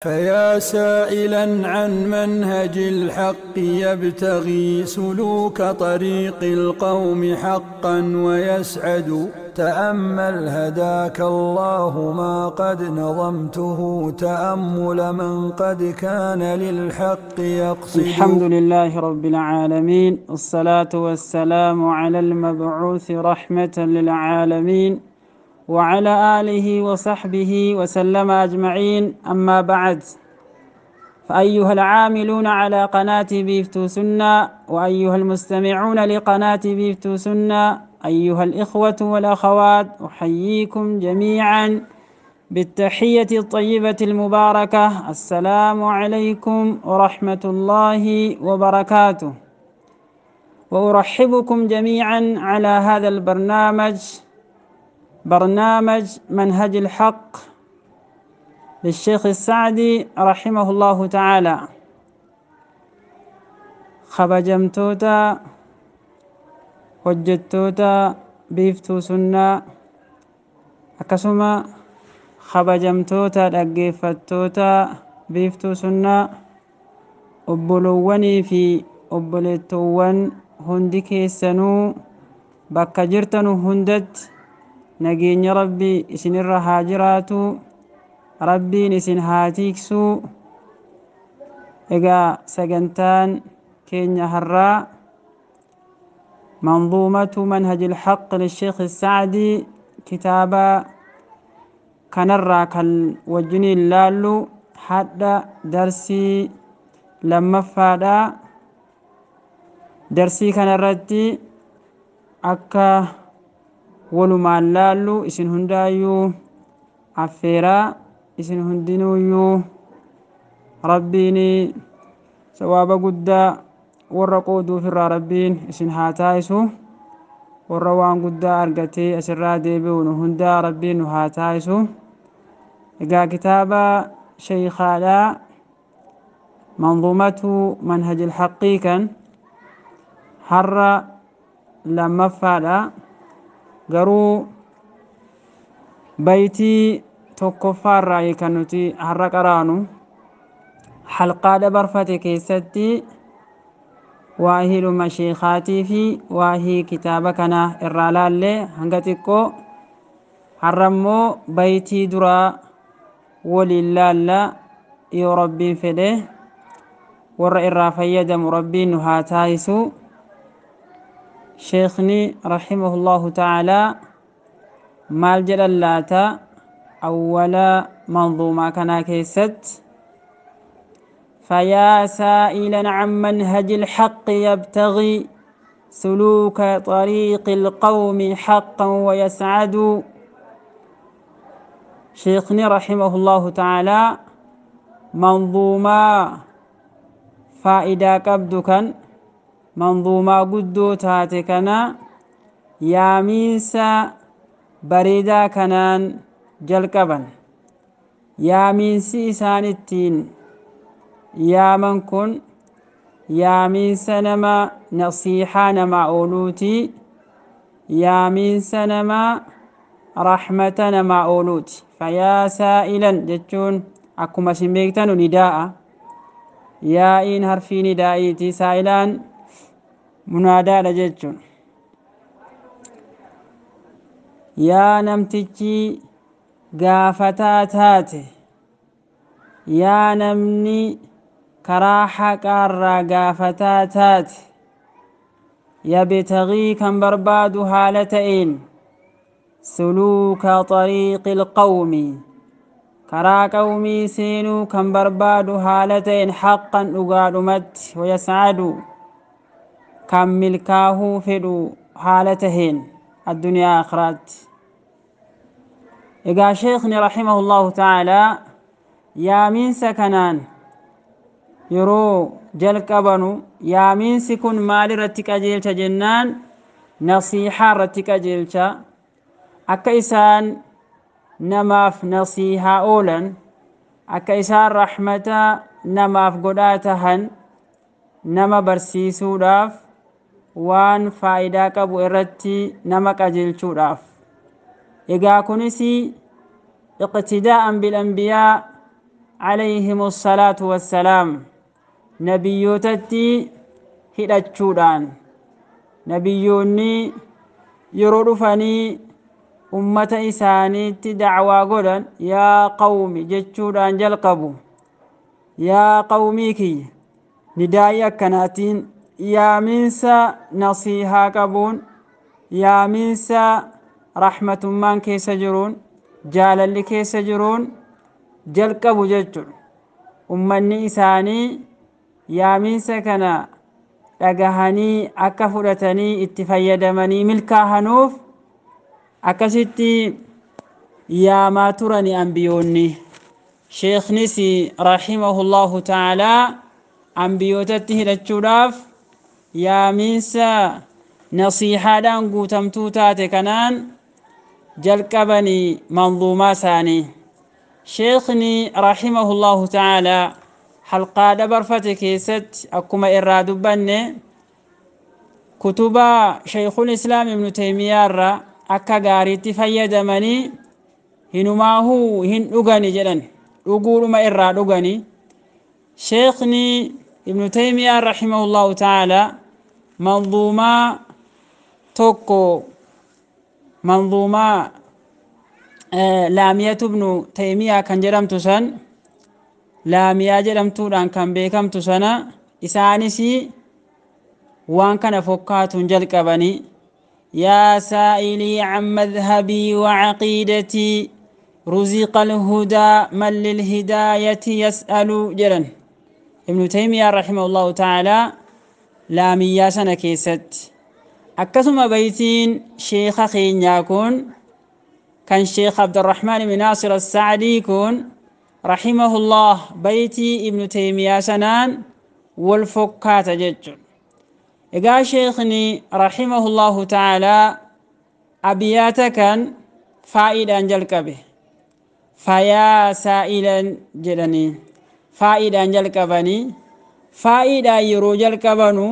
فيا سائلا عن منهج الحق يبتغي سلوك طريق القوم حقا ويسعد، تأمل هداك الله ما قد نظمته تأمل من قد كان للحق يقصد. الحمد لله رب العالمين، والصلاة والسلام على المبعوث رحمة للعالمين وعلى آله وصحبه وسلم أجمعين، أما بعد، فأيها العاملون على قناة بيفتو سنة، وأيها المستمعون لقناة بيفتو سنة، أيها الإخوة والأخوات، أحييكم جميعا بالتحية الطيبة المباركة. السلام عليكم ورحمة الله وبركاته، وأرحبكم جميعا على هذا البرنامج، برنامج منهج الحق للشيخ السعدي رحمه الله تعالى. خبجمتوتا hojjettoota biiftuu sunnaa, akkasuma kabajamtoota dhaggeeffattoota biiftuu sunnaa, obbolowwanii fi obboleettowwan hundi keessanuu bakka jirtanu hundatti nageenya Rabbii isinirra haa jiraatu, Rabbiin isin haa tiiksuu. Egaa sagantaan keenya har'aa منظومة منهج الحق للشيخ السعدي، كتابة كنرى كالوجني اللالو حتى درسي لما فادا درسي كنرتي أكا ولما اللالو إسن هندايو عفيرا إسن هندنويو ربيني سواب قد warra qooduu ofirraa Rabbiin isin haa taayisu, warra waan guddaa argatee asirraa deebi'u nu hundaa Rabbiin nu haa taayisu. Egaa kitaaba sheeykaadhaa manzuumatu manhaj ilhaqii kan har'a lammaffaadha. Garuu baytii tokkoffaarraa kan nuti har'a qaraanu halqaa dabarfate keessatti waahii dhuma sheekaatii fi waahii kitaaba kana irraa laallee hanga xiqqoo, har'a immoo baytii duraa waliin laalla yoo Rabbiin fedhe. Warra irraa fayyadamu Rabbiin nu haa taayisu. Sheekni rahimahullahu ta'aalaa maal jedhan laata awwala manzuumaa kanaa keessatti? فيا سائلا عن منهج الحق يبتغي سلوك طريق القوم حقا ويسعد. شيخني رحمه الله تعالى منظومة فائدة قبدكا منظومة قدو تاتكنا يامينسا بريدا كنان جلقبا يامينسي إسان التين yaaman kun yaamiinsa nama nasiixaa nama ooluuti, yaamiinsa nama rahmata nama ooluuti. Fayaa saa'ilan jechuun akkuma isin beektanu nidaa'a, yaa'iin harfii nidaa'iiti, saa'ilaan munaadaadha jechuun. Yaa namtichi gaafataa taate, yaa namni karaa haqaarraa gaafataa taate, yabtagii kan barbaadu haala ta'een, suluuka xariiqi ilqawmi karaa qawmii seenuu kan barbaadu haala ta'een, haqqan dhugaadhumatti, wayascadu kan milkaahuu fedhu haala taheen addunyaa akhiraatti. Egaa sheekni rahimahullahu ta'aalaa yaamiinsa kanaan yeroo jalqabanu, yaamiinsi kun maal irratti qajeelcha jennaan nasiihaa irratti qajeelcha. Akka isaan namaaf nasiihaa oolan, akka isaan rahmata namaaf godhaa tahan nama barsiisuudhaaf, waan faayidaa qabu irratti nama qajeelchuudhaaf. Egaa kunis iqtidaa'an bil anbiyaa عليهم الصلاة والسلام. Nabiyyootatti hidhachuudhaan nabiyyoonni yeroo dhufanii ummata isaaniitti dacwaa godhan, yaa qawmi jechuudhaan jalqabu. Yaa qawmii kiyya, nidaa'ii akkanaatiin, yaaminsa nasiihaa qabuun, yaaminsa rahmatummaan keessa jiruun, jaalalli keessa jiruun jalqabu jechuudha. Ummanni isaanii yaaminsa kana dhagahanii akka fudhatanii itti fayyadamanii milkaahanuuf akkasitti yaamaa turani ambiyoonni. Sheeknis rahimahullahu ta'aalaa ambiyootatti hidhachuudhaaf yaaminsa nasiihaadhaan guutamtuu taate kanaan jalqabanii manzuumaa isaanii. Sheekni rahimahullahu ta'aalaa halqaa dabarfate keessatti akkuma irraa dubbanne, kutuba Shaykhul Islaam Ibnu Taymiyaa irraa akka gaariitti fayyadamanii, hinumaahuu hin dhugani jedhan, dhuguudhuma irraa dhugani. Sheekni Ibnu Taymiyaa rahimahullahu ta'aalaa manzuumaa tokko, manzuumaa Laamiyatu Ibnu Taymiyaa kan jedhamtu san, Laamiyaa jedhamtuudhaan kan beekamtu sana, isaanis waan kana fokkaatuun jalqabanii: yaa saa'ilii can madhabii wa caqiidatii, ruziqa alhudaa man lilhidaayati yas'alu jedhan Ibnu Taymiyaa rahimahullahu ta'aalaa laamiyyaa sana keessatti. Akkasuma baytiin sheeka keenyaa kun, kan Sheekh Abdurrahmaan ibn Naasir As-Sa'dii kun rahimahullah, baytii Ibnu Taymiyaa sanaan wal fokkaata jechuudha. Egaa sheekni rahimahullahu ta'aalaa abiyaata kan faa'iidhaan jalqabe. Fayaa saa'ilan jedhanii faa'iidhaan jalqabanii, faa'iidhaan yeroo jalqabanu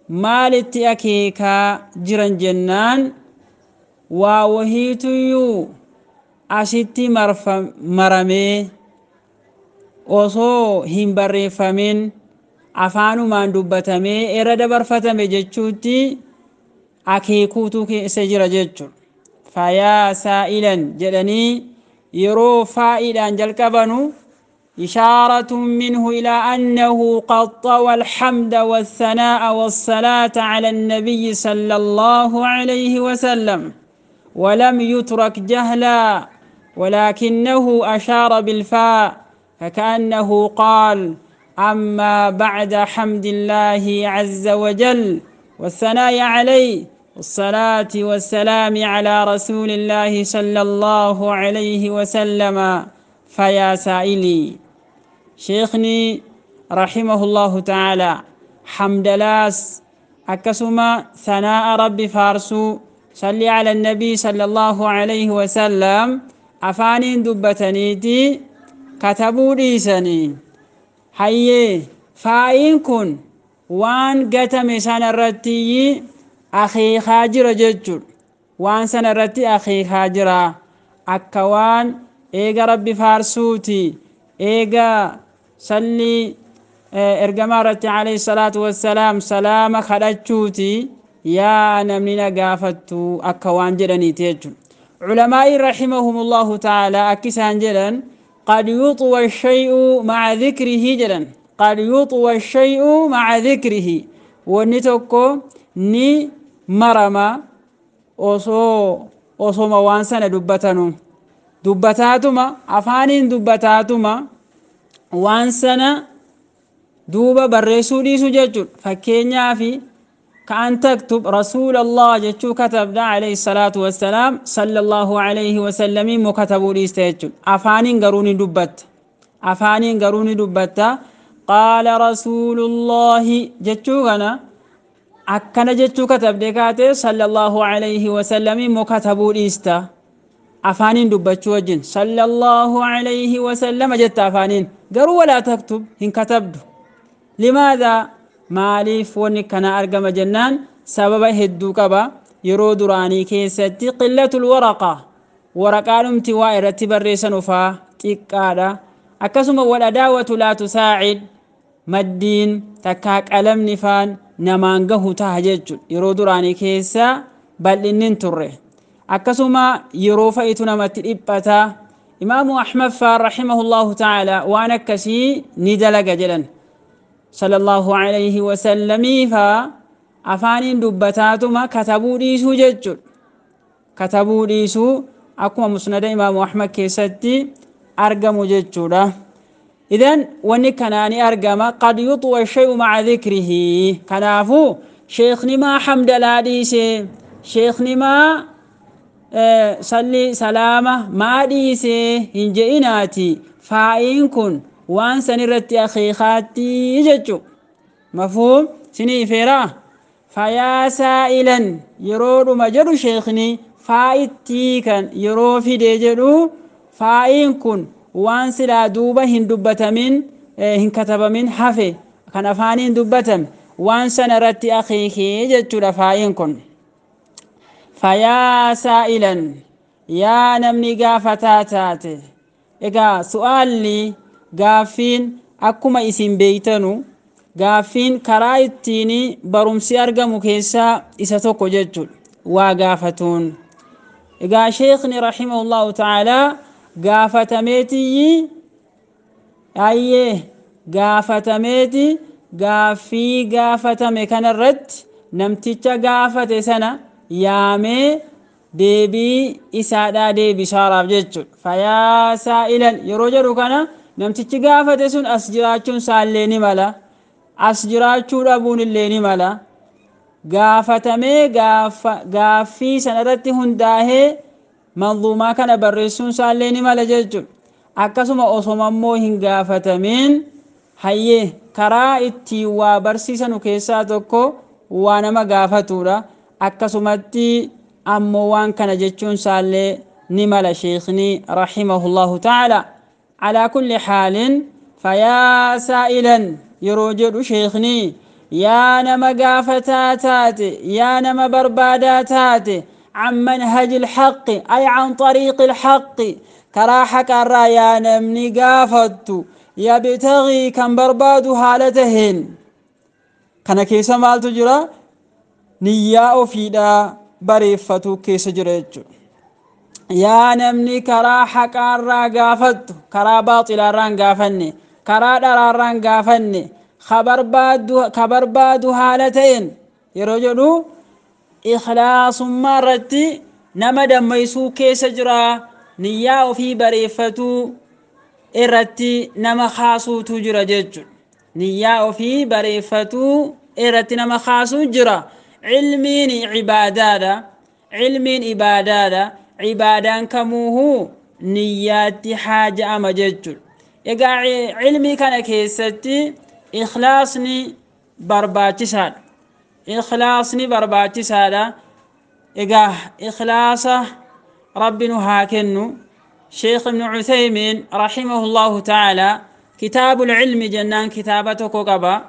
maalitti akeekaa jiran jennaan, waa wahiituyyuu asitti maramee osoo hin barreeffamin afaanumaan dubbatamee irra dabarfatame jechuutti akeekuutu keessa jira jechuudha. Fayaa saa'ilan jedhanii yeroo faa'iidhaan jalqabanu, إشارة منه إلى أنه قد طوى الحمد والثناء والصلاة على النبي صلى الله عليه وسلم ولم يترك جهلا، ولكنه أشار بالفاء فكأنه قال: أما بعد حمد الله عز وجل والثناء عليه والصلاة والسلام على رسول الله صلى الله عليه وسلم، فيا سائلي. شيخني رحمه الله تعالى حمد لاس أكسما ثناء ربي فارسو، صلي على النبي صلى الله عليه وسلم أفانين دبتنيتي كتبوا ديسني. Hayyee, faa'iin kun waan gatame sana irratti akeekaa jira jechuudha. Waan sana irratti akeekaa jira. Akka waan eega Rabbi faarsuuti, eega sallii ergamaa irratti alayhi salaatu wassalaam salaama kadhachuuti, yaa namni na gaafattu akka waan jedhaniiti jechuudha. Culamaa'iin rahimahumullahu ta'aalaa akka isaan jedhan, قد يطوى الشيء مع ذكره جدا، قد يطوى الشيء مع ذكره. Wanni tokko ni marama osoo osoma waan sana dubbatanu, dubbataatuma, afaaniin dubbataatuma waan sana duuba barreessuu dhiisu jechuudha. Fakkeenyaafi كأن تكتب رسول الله جتشو كتبنا عليه الصلاة والسلام، صلى الله عليه وسلم مكتبوا dhiiste jechuudha. Afaaniin garuu ni dubbatta, afaaniin garuu ni dubbatta. قال رسول الله jechuu kana akkana jechuu katabdee kaate, صلى الله عليه وسلم mukatabuu dhiista. Afaaniin dubbachuu wajjin صلى الله عليه وسلم jetta, afaaniin garuu ولا تكتب, hin katabdu. لماذا? Maaliif wanni kana argama jennaan, sababa hedduu qaba. Yeroo duraanii keessatti قلة الورقة, waraqaadhumti waa irratti barreessan ufaa xiqqaadha. Akkasuma wal adaawatu laa tusaacid, maddiin takkaa qalamni faan namaan gahu taha jechuudha. Yeroo duraanii keessa bal'inni hin turre. Akkasuma yeroo fa'itu namatti dhiphata. Imaamu Ahmad faan rahimahullahu ta'ala waan akkasii ni dalaga jedhan. Sallallahu alayhi wasallamii faa afaaniin dubbataatuma katabuu dhiisuu jechuudha. Katabuu dhiisuu akkuma musnada Imaamu Ahmad keessatti argamu jechuudha. Idan wanni kanaa ni argama. Qad yuxwa shay'u maca dhikrihi. Kanaafuu sheekni maa hamdalaa dhiise, sheekni maa salli salaama maa dhiise hin je'inaati. Faa'iin kun waan san irratti akeekaatti jechu. Mafhuum sinii ifeeraa? Fayaa saa'ilan yeroodhuma jedhu sheekni faa'ittii kan yeroo fide jedhu faa'iin kun waan silaa duuba hin dubbatamin, hin katabamin hafe kan afaaniin dubbatame waan sana irratti akeekee jechuudha faa'iin kun. Fayaa saa'ilan yaa namni gaafataa taate. Egaa su'aalli gaaffiin akkuma isin beeytanu gaaffiin karaa ittiin barumsi argamu keessaa isa tokko jechuudha waa gaafatuun. Egaa sheekni rahimahullahu ta'ala gaafatameetiyyi ayyee gaafatameeti gaaffii gaafatame kanarratti namticha gaafate sana yaamee deebii isaadhaa deebisaaraaf jechuudha. Fayaa saa'ilan yeroo jedhu kana namtichi gaafate sun as jiraachuun isaallee ni mala, as jiraachuu dhabuun illee ni mala. Gaafatamee gaaffii sanarratti hundaa'ee manzuumaa kana barreessuun isaallee ni mala jechuudha. Akkasuma osoma immoo hin gaafatamin hayyee karaa ittiin waa barsiisanu keessaa tokko waa nama gaafatudha. Akkasumatti ammoo waan kana jechuun isaallee ni mala sheekni rahimahullahu ta'ala. Alaa kulli haalin fayaa saa'ilan yeroo jedhu sheekni yaa nama gaafataa taate, yaa nama barbaadaa taate, عن منهج الحق أي عن طريق الحق كرا حق الرايا نمني قافتو يبتغي كان بربادو حالتهن كان كيسا مال تجرى نياء فيدا بريفتو كيسا جرى. يا نمني كرا حق الرا قافتو كرا باطل الران قافني كرا درا الران قافني خبر بادو حالتين يرجلو إخلاص مرتي نما دميسو كيس جرا نياء في بريفتو إرتي نما خاصو تجرا جج نياء في بريفتو إرتي نما خاصو جرا. علمين عبادادا علمين عبادادا عبادان كموه نياتي حاجة أما جج. إقا علمي كان كيستي إخلاصني برباتي إخلاصني برباتي سادة. إقاه إخلاصه ربنا هاكنو. شيخ ابن عثيمين رحمه الله تعالى كتاب العلم جنان كتابته قبا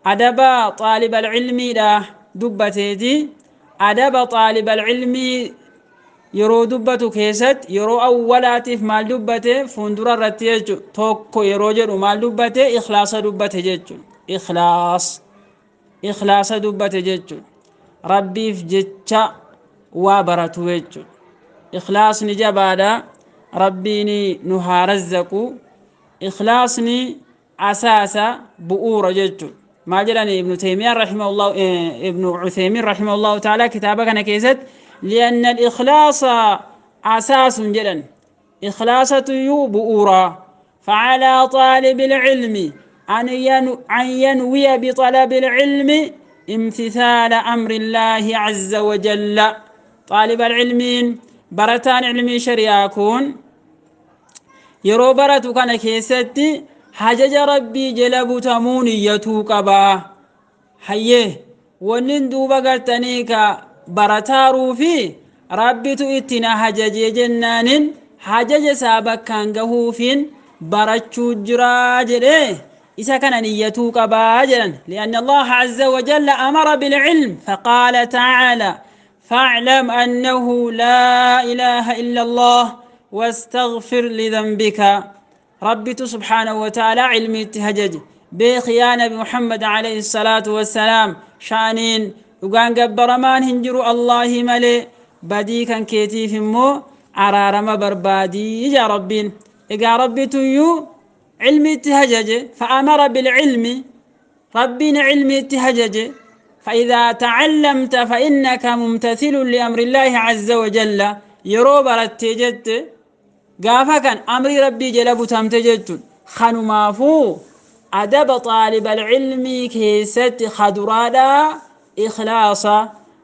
أدب طالب العلم لا دبتيتي أدب طالب العلم يرو دبتو كيست يرو أولاتف مال دبته فندر الرتيج توكو يرو جرو مال دبته إخلاص دبته جج إخلاص دبته جج ربي في جتشا وبرتو جج إخلاص نجبادا ربيني نهارزكو إخلاصني أساسا بؤور جج. ما جراني ابن تيمية رحمه الله ابن عثيمين رحمه الله تعالى كتابه كان كيست لأن الإخلاص أساس جدا إخلاصة بؤورا فعلى طالب العلم أن ينوي بطلب العلم امتثال أمر الله عز وجل. طالب العلم برتان علمي شرياكون يرو برتو كان كيستي حجج ربي جلب تموني يتوقبا حيه ونن دوبا قرتنيك برتارو في ربي تؤتنا حجج جنان حجج سابق كان قهوفين برتشو جراجره إذا كان نيته قباجرا لأن الله عز وجل أمر بالعلم فقال تعالى فاعلم أنه لا إله إلا الله واستغفر لذنبك. ربي سبحانه وتعالى علمي اتهجج بيخ يا نبي محمد عليه الصلاة والسلام شانين وقان قبرمان هنجرو الله ملي بدي كان كيتي في مو عرارما بربادي يا ربين إقا ربي تيو علمي اتهجج فأمر بالعلم ربنا علمي اتهجج فإذا تعلمت فإنك ممتثل لأمر الله عز وجل يروب رتجت قافا كان أمر ربي جلب تمتجت خنمافو أدب طالب العلم كيست خدرادا إخلاصا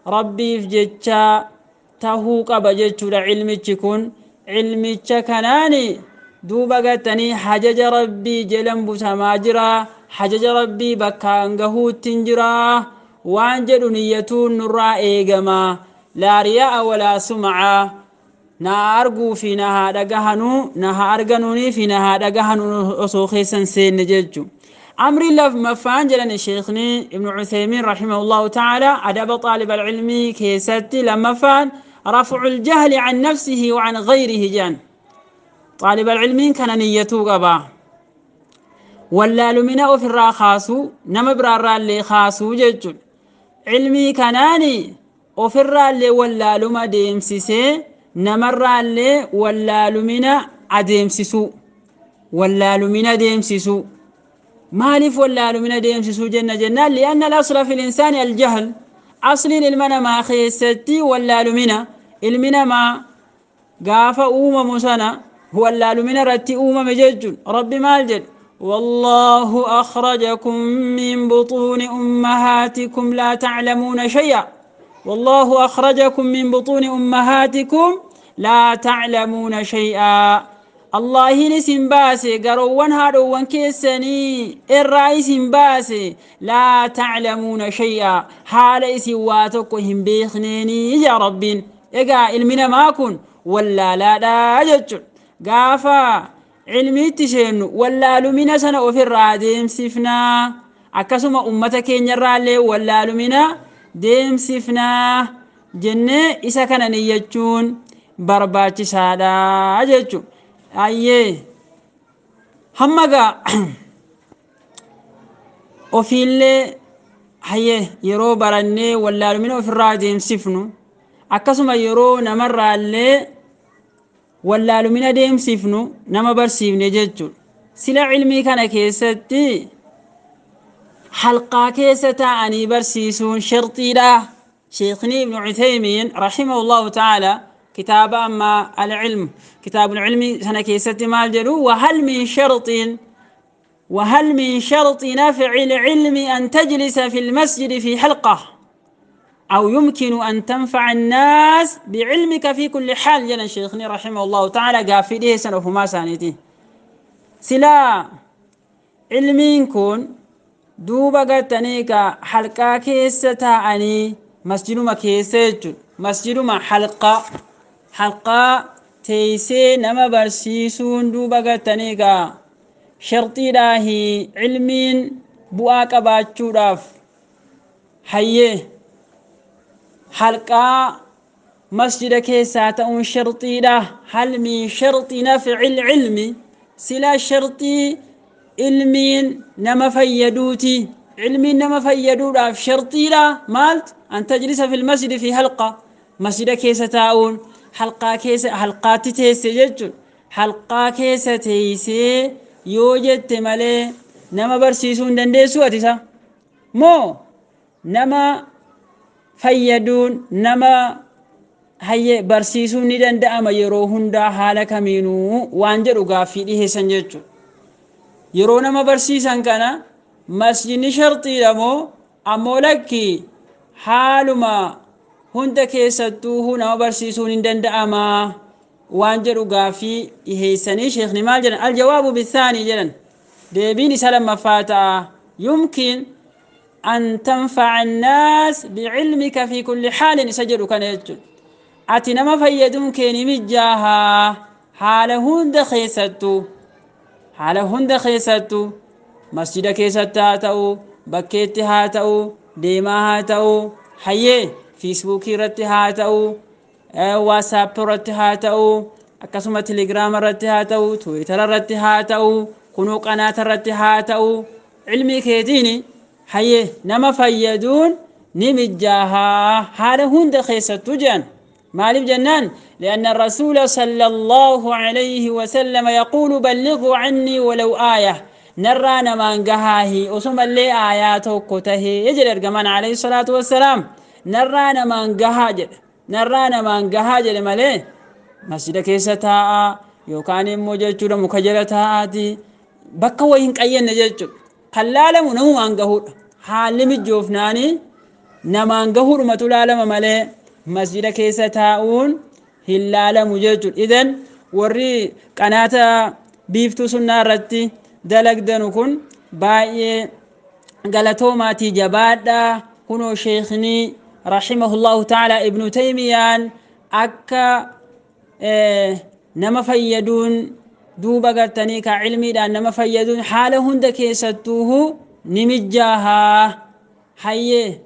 ربي فجتشا تهوك بجتش لعلمي تكون علمي كناني دوبا قتني حجج ربي جلب تماجرا حجج ربي بكان قهوت تنجرا وانجل نيتون نرى إيقما لا رياء ولا سمعة نا أرجو في نها دجهنو نها أرجنوني في نها دجهنو أصوخي سنسين نججو أمري لف مفان جلن شيخني ابن عثيمين رحمه الله تعالى أدب طالب العلم كيستي لما فان رفع الجهل عن نفسه وعن غيره جان طالب العلم كان نيته قبا ولا لمنا في الراخاسو نما برا اللي خاسو ججو علمي كناني وفر اللي ولا لما ديمسيسي نمر اللي ولا لمنا أديمسيسو ولا لمنا ديمسيسو مالف ولا لمنا ديمسيسو جنة جنة لأن الأصل في الإنسان الجهل أصل المنا ما خيستي ولا لمنا المنا ما قاف أوم مسنا هو ولا لمنا رتي أوم مجج ربي مالجل والله أخرجكم من بطون أمهاتكم لا تعلمون شيئا والله أخرجكم من بطون أمهاتكم لا تعلمون شيئا الله نسم باسي قروان هاروان كيسني الرئيس باسي لا تعلمون شيئا حال إسواتكم بيخنيني يا ربين إقا علمنا ما كن ولا لا لا جج قافا علمي تشين ولا لمنا سنة وفي الراديم سفنا أكسم أمتك ينرى ولا لمنا ديم سفنا جنة إذا كان نيجون برباتي سادا جتشو أيه همجا وفي اللي هي يرو برني ولا لمنا وفي الراديم سفنو أكسم يرو نمر اللي ولا لمنا ديم سيفنو نما برسيفني جتشو سلا علمي كان كيستي حلقة كيستا أني برسيسون شرطي لا شيخني ابن عثيمين رحمه الله تعالى كتاب أما العلم كتاب العلم سنة كيستي مال جلو وهل من شرط نفع العلم أن تجلس في المسجد في حلقة أو يمكن أن تنفع الناس بعلمك في كل حال جل شيخني رحمه الله تعالى قافي ليه سنة وما سانيتي سلا علمين كون دوبا قتنيك حلقة كيسة أني مسجد ما كيسة مسجد ما حلقة تيسي نما برسيسون دوبا قتنيك شرطي لاهي علمين بؤاك باتشوراف حيه حلقة مسجد كيسة تؤون شرطي له هل من شرط نفع العلم سلا شرطي علمين نما فيدوتي علمين نما فيدوتا في شرطي له مالت أن تجلس في المسجد في حلقة مسجد كيسة تاون حلقة كيسة حلقات تيسي حلقة كيسة تيسي يوجد تمالي نما برسيسون دندسو أتسا مو نما فيدون نما هي برسيسون ندندأما يرو هندا حالا كمينو وانجرو غافي ديه سنججو يرو نما برسيسان كان مسجد شرطي لمو أمو لكي حالما هندا كيستوه نما برسيسون ندندأما وانجرو غافي ديه سني شيخ نمال جنن الجواب بالثاني جنن ديبيني سلام مفاتا يمكن أن تنفع الناس بعلمك في كل حال سجلوا كان يجل أتنما فيدون كيني مجاها حالهن دخيستو حالهن دخيستو مسجد كيستا تاو بكيت هاتاو ديما هاتاو حيه فيسبوك رت هاتاو واتساب رت هاتاو Akkasuma Telegiraama irratti haa ta'u, Tiwiitara irratti haa ta'u, kunuu qanaata irratti haa ta'u, cilmii keetiin hayyee nama fayyaduun ni mijjaahaa haala hunda keessattuu jedhan. Maaliif jennaan? لأن الرسول صلى الله عليه وسلم يقول بلغوا عني ولو آية. نرى نمان قهاهي أسم اللي آياته كته يجل إرقمان عليه الصلاة والسلام. نرى نمان قهاجل، نرى نمان قهاجل مالي مسجد كيسة تاء يوكان مججر مكجرة تاءاتي بكا وين قيّن نججر قلالة منو أنقهور حال مجوفناني نمان قهور متلالة مالي مسجد كيسة تاؤون هلالة مججر. إذن وري قناة بيفتو سنة رتي دلق دنكن باي قالتوماتي جبادا كنو شيخني رحمه الله تعالى ابن تيميان أكا نما فيدون دوبا قرتني كعلمي لأن نما فيدون حالهن دكيستوه نمجاها حي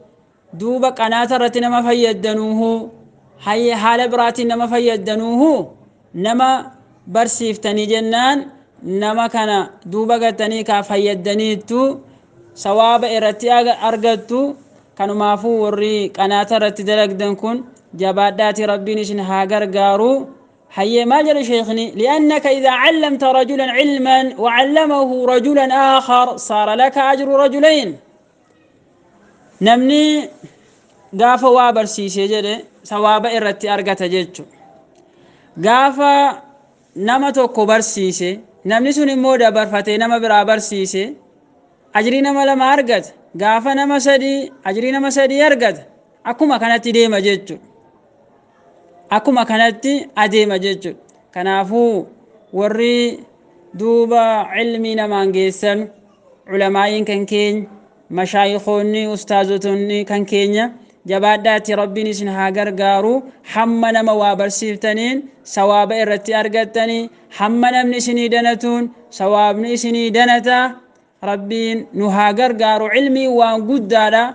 دوبا قناة رتي نما فيدنوه حي حال براتي نما فيدنوه نما برسيفتني جنان نما كان دوبا قرتني كفيدنيتو سواب إرتي أرقدتو كانوا مافو وري قناة رتي دلق دنكن جبادات ربي نشن هاجر قارو حي ما جرى شيخني. لأنك إذا علمت رجلا علما وعلمه رجلا آخر صار لك أجر رجلين. نمني قافا وابر سيسي جري سواب إرتي أرقت جيتشو قافا نما توكو برسيسي نمني سني مودا برفتي نما برا برسيسي أجري نما لما أرقت قافا نما سدي أجري نما سدي أرقت أكما كانت ديما جيتشو akkuma kanatti adeema jechuudha. Kanaafuu warri duuba cilmii namaan geessan culamaa'iin kan keenya, mashaayikoonni, ustaazotonni kan keenya jabaadhaatti rabbiin isin haa gargaaru. Hamma nama waa barsiiftaniin sawaaba irratti argattanii, hamma namni isinii danatuun sawaabni isinii danata. Rabbiin nu haa gargaaru. Cilmii waan guddaadha.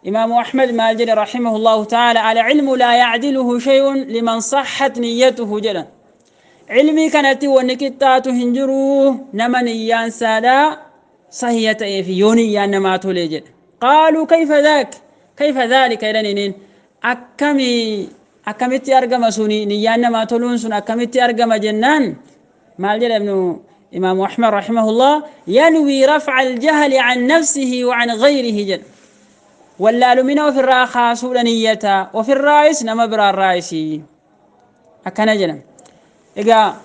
إمام أحمد مالجل رحمه الله تعالى العلم لا يعدله شيء لمن صحت نيته جلا. علمي كانت ونكتات هنجرو نمن يان سادا صحية في يوني نما تولجل. قالوا كيف ذاك؟ كيف ذلك؟ إلى أكمي أكمتي أرقم سوني نيان نما تولون سن أكمتي أرقم جنان. مالجل ابن إمام أحمد رحمه الله ينوي رفع الجهل عن نفسه وعن غيره جل. واللالمين وفي الراخة سولانيتا وفي الرئيس نما برا الرئيسي أكنا جنا. إذا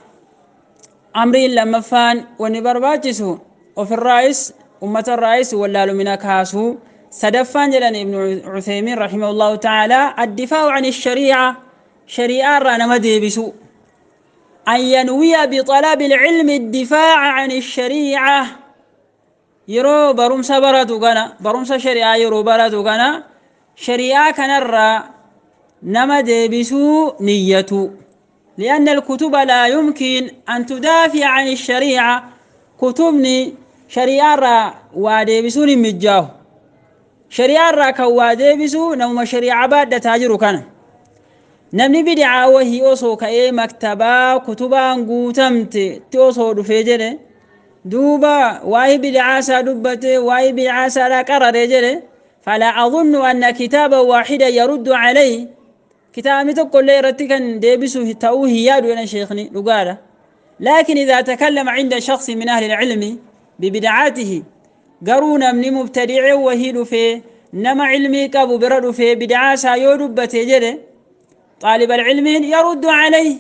أمري لما فان ونبرباتسو وفي الرئيس أمة الرئيس واللالمين كاسو سدفان جلن. ابن عثيمين رحمه الله تعالى الدفاع عن الشريعة شريعة رانا مديبسو أن ينوي بطلب العلم الدفاع عن الشريعة. يرو برمسا براتو غنا برمسا شريعة يرو براتو غنا شريعة كنرى نما ديبسو نيتو. لأن الكتب لا يمكن أن تدافع عن الشريعة. كتبني شريعة را وديبسو نمجاه شريعة را كواديبسو نوم شريعة بعد تاجر كان نمني بدعة وهي أصو كأي مكتبة كتبا قوتمت تأصو دفجره دوبا واي بالعاسى دبته واي بالعاسى لا قرر يجري. فلا أظن أن كتابا واحدا يرد عليه. كتاب تقول لي رتكن ديبسو تأوه يادو أنا شيخني لقاله. لكن إذا تكلم عند شخص من أهل العلم ببدعاته قرونا من مبتدع وهيد في نما علمي كابو برد في بدعاسى يدبته جري طالب العلم يرد عليه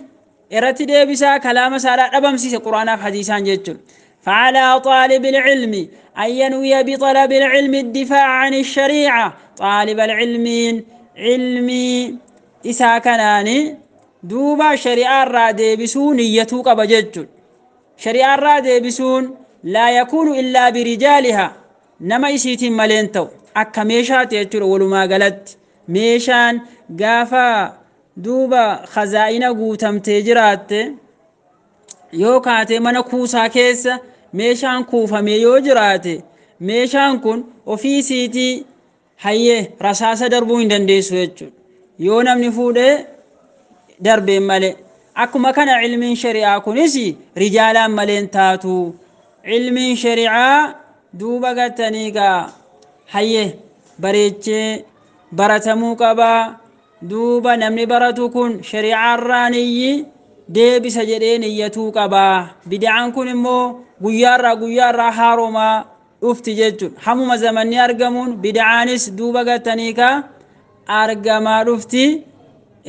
إرت ديبسا كلام سارة أبمسيس قرآن في حديثان جتل. فعلى طالب العلم أن ينوي بطلب العلم الدفاع عن الشريعة. طالب العلم علمي إسا كناني دوبا شريعة رادي بسون يتوق بججل. شريعة رادي بسون لا يكون إلا برجالها نما إسيتين ملينتو أكا ميشات يجل ولما قلت ميشان قافا دوبا خزائن قوتم تجرات يوكاتي من كوسا كيس meeshaan kuufame yoo jiraate meeshaan kun ofii isiitii hayyee rasaasa darbuu hin dandeessu jechuudha. Yoo namni fuudhee darbeen malee. Akkuma kana cilmiin shari'aa kunis rijaalaan maleen taatu. Cilmiin shari'aa duuba gattanii gaa hayye bareechee baratamuu qabaa. Duuba namni baratu kun shari'aarraaniyyi deebisa jedhee niyyatuu qabaa. Bid'aan kun immoo guyyaarraa haaromaa dhufti jechuudha. Hamuma zamanni argamuun bid'aanis duuba gattanii kaa argamaa dhufti.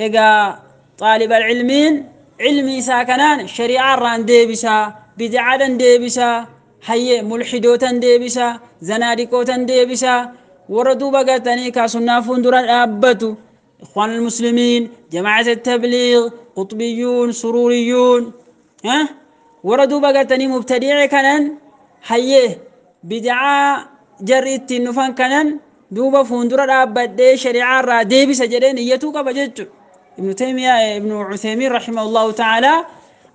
Egaa xaalibal cilmiin cilmi isaa kanaan shari'aarraan deebisaa, bid'aadhaan deebisaa, hayyee mulhidootan deebisaa, zanaadiqootan deebisaa, warra duuba gattanii kaa sunnaa fuuldura dhaabbatu إخوان المسلمين، جماعة التبليغ، قطبيون، سروريون، ها؟ وردوا بقتني مبتدع كانن حيه بدعاء جريت النفان كانن دوبا فندرة أبد شريعة را ديبي سجدين يتوقع بجد. ابن تيمية ابن عثيمين رحمه الله تعالى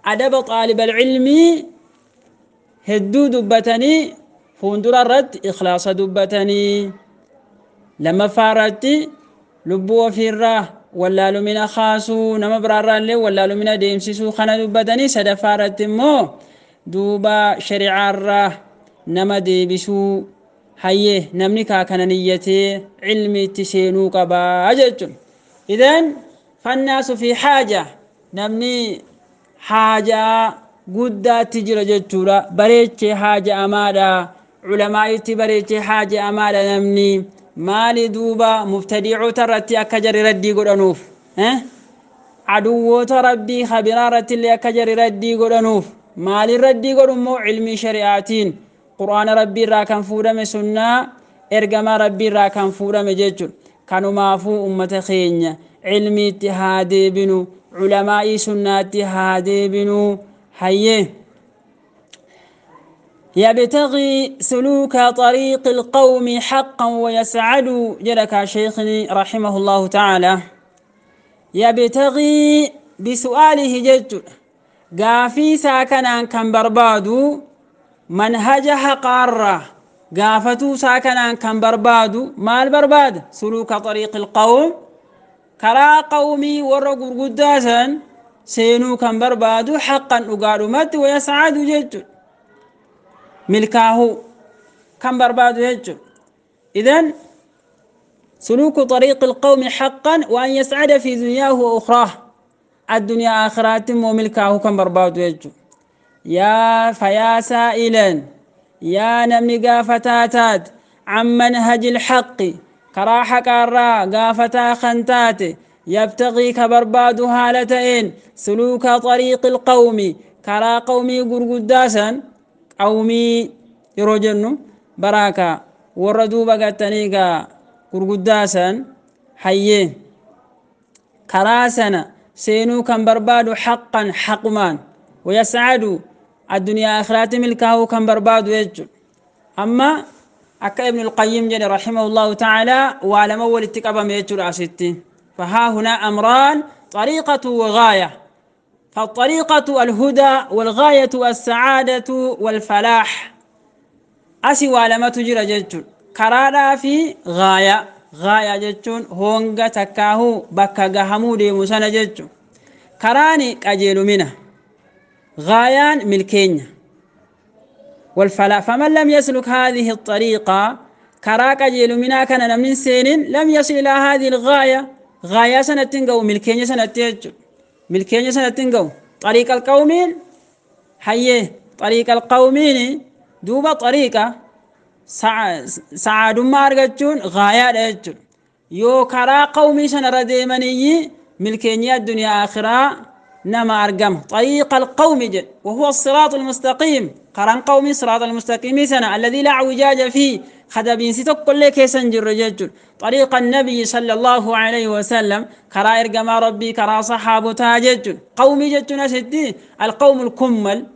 أدب طالب العلم هدو دبتني فندرة رد إخلاص دبتني لما فارتي lubbuu ofiirraa wallaalumina kaasuu nama biraarraa illee wallaalumina deemsisuu kana dubbatanii, sadaffaa irratti immoo duuba shari'aarraa nama deebisuu hayyee namni kaa kana niyyatee cilmi itti seenuu qabaa jechuun. Idan fannaasu fi haaja, namni haajaa guddaatti jira jechuudha. Bareechee haaja amaadha, culamaa itti bareechee haaja amaadha namni. Maali duuba mubtadiicota irratti akka jarri raddii godhanuuf, aduwwoota rabbii kabiraa irratti illee akka jarri raddii godhanuuf. Maaliin raddii godhu immoo cilmii shari'aatiin, qur'aana rabbii irraa kan fuudhame, sunnaa ergamaa rabbii irraa kan fuudhame jechuudha. Kanumaafuu ummata keenya cilmiitti haa deebinu, culamaa'ii sunnaatti haa deebinu. Hayyee يبتغي سلوك طريق القوم حقا ويسعد جلك شيخني رحمه الله تعالى. يبتغي بسؤاله جد قافي ساكنا كان بربادو منهج حقارة قافتو ساكنا كان بربادو مال برباد سلوك طريق القوم كرا قومي ورقر قداسا سينو كان بربادو حقا أقالمت ويسعد جد ملكاه كم برباد يجب. إذن سلوك طريق القوم حقا وأن يسعد في دنياه وأخراه، الدنيا آخرات وملكاه كم برباد يجب. يا فيا سائلا يا نمني قافتاتات عن منهج الحق كراحة كارا قافتا خنتات يبتغي كبرباد هالتين سلوك طريق القوم كرا قومي قرقداسا قومي يروجنو براكا وردو بقتنيقا قرقداسا حيين كراسنا سينو كان بربادو حقا حقمان ويسعدو الدنيا آخرات ملكه كان بربادو يجل. أما أكا ابن القيم جل رحمه الله تعالى وعلى أول اتقابا يجل عشتين. فها هنا أمران، طريقة وغاية. فالطريقة الهدى والغاية السعادة والفلاح. أسوى لما تجرى جتون كرادا في غاية، غاية جتون هونغا تكاهو بكا غهمو دي مسانا جتون كراني كأجيل منه غايان ملكين والفلاح. فمن لم يسلك هذه الطريقة كراك أجيل منها كان من سنين لم يصل إلى هذه الغاية. غاية سنة تنقو ملكين سنة تجو ملكين سنة تنقو طريق القومين حيه طريق القومين دوبا طريقة سعاد ما أرجتون غاية أرجتون يو كرا قومي سنة رديمني ملكين الدنيا آخرة نما أرقم طريق القوم جل وهو الصراط المستقيم. قران قومي صراط المستقيم سنة الذي لا اعوجاج فيه خدبين ستك كل كيسن جر طريق النبي صلى الله عليه وسلم كرا إرقم ربي كرا صحابه تاجج قومي جتنا ستي القوم الكمل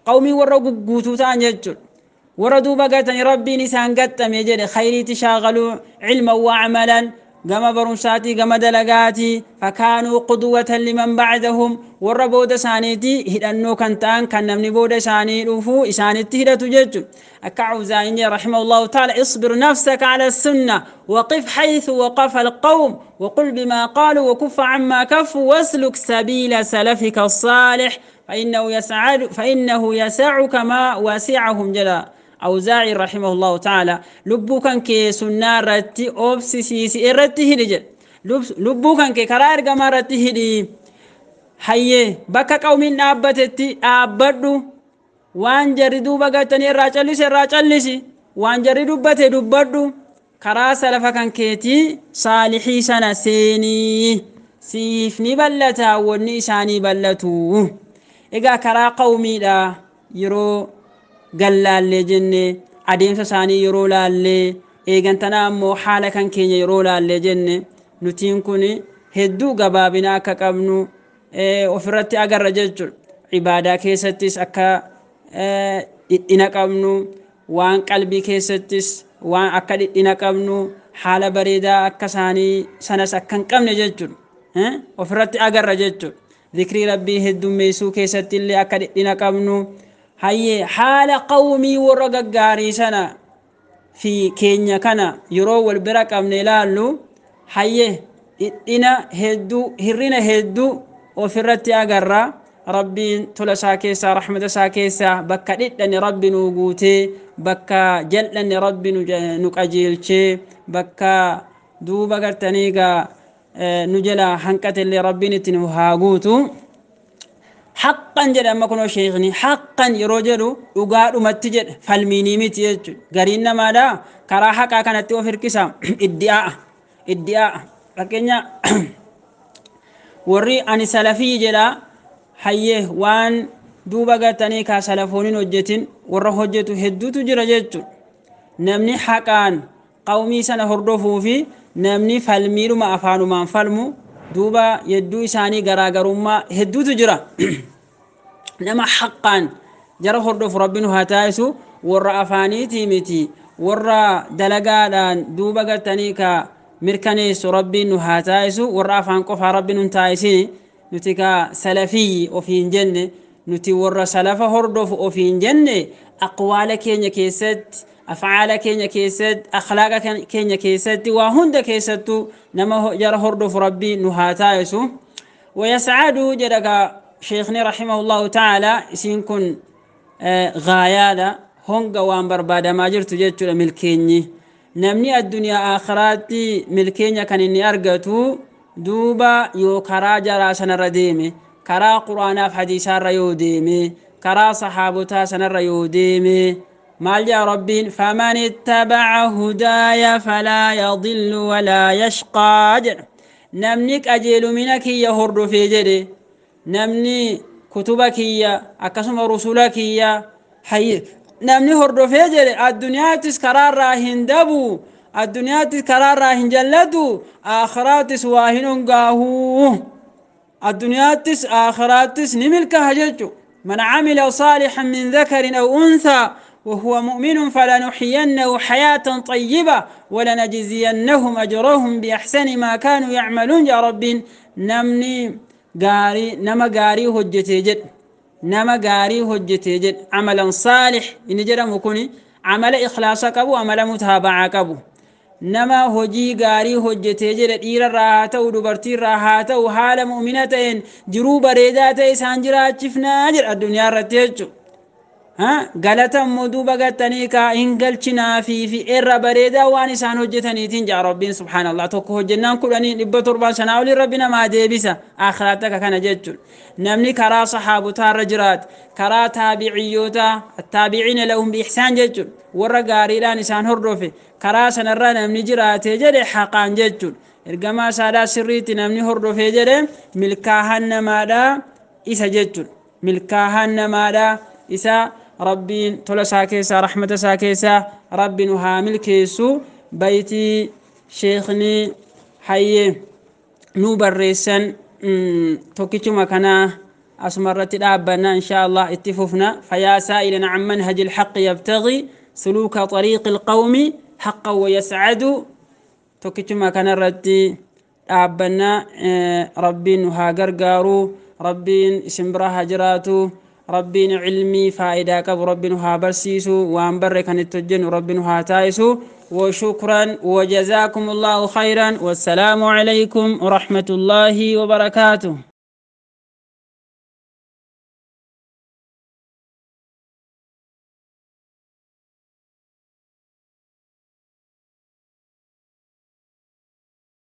قومي ورقوا قوتوتان جج وردوا بقتني ربي نسان قتم يجري خيري تشاغلوا علما وعملا gama barumsaatii gama dalagaatii. Fakaanuu qudwatan liman bacdahum, warra booda isaaniitii hidhannoo kan ta'an, kan namni booda isaanii dhufu isaanitti hidhatu jechu. Akka Awzaa'iin rahimahullahu ta'ala: اصبر نفسك على السنة وقف حيث وقف القوم وقل بما قالوا وكف عما كفوا واسلك سبيل سلفك الصالح فإنه يسعد فإنه يسعك ما وسعهم. جلا أوزاعي رحمه الله تعالى: lubbuu kan kee sunnaa irratti obsisiisi, irratti hidhi jedhe. Lubbuu kan kee karaa ergamaa irratti hidhi. Hayyee, bakka qawmiin dhaabbatetti dhaabbadhu. Waan jarri duuba galtanii irraa callisi, irraa callisi. Waan jarri dubbate dubbadhu. Karaa salafa kan keetii saalixii sana seenii, siif ni ballata wanni isaanii ballatu. Egaa karaa qawmiidha yeroo gallaallee jenne, adeemsa isaanii yeroo laallee eegantanaa ammoo haala kan keenya yeroo laallee jenne, nutiin kun hedduu gabaabina akka qabnu ofirratti agarra jechuudha. Ibaadaa keessattis akka dhidhina qabnu, waan qalbii keessattis waan akka dhidhina qabnu, haala bareedaa akka isaanii sanas akka hin qabne jechuudha. Ofirratti agarra jechuudha. Zikrii Rabbii heddummeessuu keessatti illee akka dhidhina qabnu. Hayyee, haala qawmii warra gaggaarii sana fi keenya kana yeroo wal bira qabne ilaallu, hayyee, dhidhina hedduu, hirrina hedduu ofirratti agarra. Rabbiin tola isaa keessaa, rahmata isaa keessaa bakka dhidhanne Rabbi nu guutee, bakka jal'anne Rabbi nu qajeelchee, bakka duuba gartanii gaa nu jala hanqatellee Rabbiin itti nu haa guutu. Haqqan jedha amma kunoo sheekni. Haqqan yeroo jedhu dhugaadhumatti jedha, falmiinii miti jechuudha. Gariin namaadha karaa haqaa kanatti of hirkisa, iddi'aa iddi'aa. Fakkeenya warri ani salafii jedha, hayyee, waan duuba gartanii kaa salafooniin hojjetin warra hojjetu hedduutu jira jechuudha. Namni haqaan qawmii sana hordofuu fi namni falmiidhuma afaanumaan falmu duuba yedduu isaanii garaagarummaa hedduutu jira. Nama haqqaan jara hordofu Rabbi nu haa taasisu. Warra afaaniitii miti, warra dalagaadhaan duuba gartanii ka mirkaneessu Rabbiin nu haa taasisu. Warra afaan qofaa Rabbi nun taasisin. Nuti ka salafiyyi ofiin jenne, nuti warra salafa hordofu ofiin jenne, aqwaala keenya keessatti, afcaala keenya keessatti, akhlaaqa keenya keessatti, waa hunda keessattuu nama jara hordofu Rabbii nu haa taasisu. ويسعد jedha sheekni رحمه الله تعالى. Isiin kun gaayaadha, honga waan barbaadamaa jirtu jechuudha. Milkeenyi namni addunyaa aakhiraatti milkeenya kan inni argatu duuba yoo karaa jaraa sanarra deeme, karaa Quraanaaf hadiisaarra yoo deeme, karaa sahaabotaa sanarra yoo deeme. Maal jaa Rabbiin? فمن اتبع هداي فلا يضل ولا يشقى jedha. Namni qajeelumina kiyya hordofee jedhe, namni kutuba kiyya akkasuma rusula kiyya namni hordofee jedhe, addunyaattis karaarraa hin dabu, addunyaattis karaarraa hin jallatu, aakhiraattis waa hin hongaahuu, addunyaattis aakhiraattis ni milkaha jechu. من عمل صالحا من ذكر أو أنثى وهو مؤمن فلنحيينه حياة طيبة ولنجزينهم أجرهم بأحسن ما كانوا يعملون. يا رب، namni gaarii, nama gaarii hojjetee jedhe, nama gaarii hojjetee jedhe. عملا صالح inni jedhamu kuni amala ikhlaasa qabu, amala mutaaba'aa qabu. Nama hojii gaarii hojjetee jedhe, dhiirarraa haa ta'u, dubartiirraa haa ta'u, haala mu'mina ta'een jiruu bareedaa ta'e isaan jiraachifnaa jedha addunyaa irratti jechuudha. Galata immoo duuba gattanii kaa hin galchinaafi fi irra bareedaa waan isaan hojjetaniitiin jaa Rabbiin. Subhaanallah, tokko hojjennaan 10, 700, sanaa olii Rabbi namaa deebisa akhiraatti akka kana jechuudha. Namni karaa sahaabotaa irra jiraate, karaa taabiciyyootaa, التابعين لهم بإحسان jechuudha, warra gaariidhaan isaan hordofe, karaa sanarra namni jiraate jedhe haqaan jechuudha, ergamaa isaadhaa sirriitti namni hordofee jedhe, milkaahan namaadhaa isa jechuudha. Milkaahan namaadhaa isa. Rabbiin tola isaa keessaa, rahmata isaa keessaa Rabbi nu haa milkeessu. Baytii sheekni hayyee nu barreessan tokkichuma kanaa asuma irratti dhaabbanna. Insha Allah itti fufna. فيا سائلا عن منهج الحق يبتغي سلوك طريق القوم حقا ويسعد. Tokkichuma kanarratti dhaabbanna. Rabbiin nu haa gargaaru, Rabbiin isin bira haa jiraatu, Rabbiin cilmii faayidaa qabu Rabbi nu haa barsiisu, waan barre kan itti hojjennu Rabbi nu haa taa'isu. وشكرا وجزاكم الله خيرا، والسلام عليكم ورحمة الله وبركاته.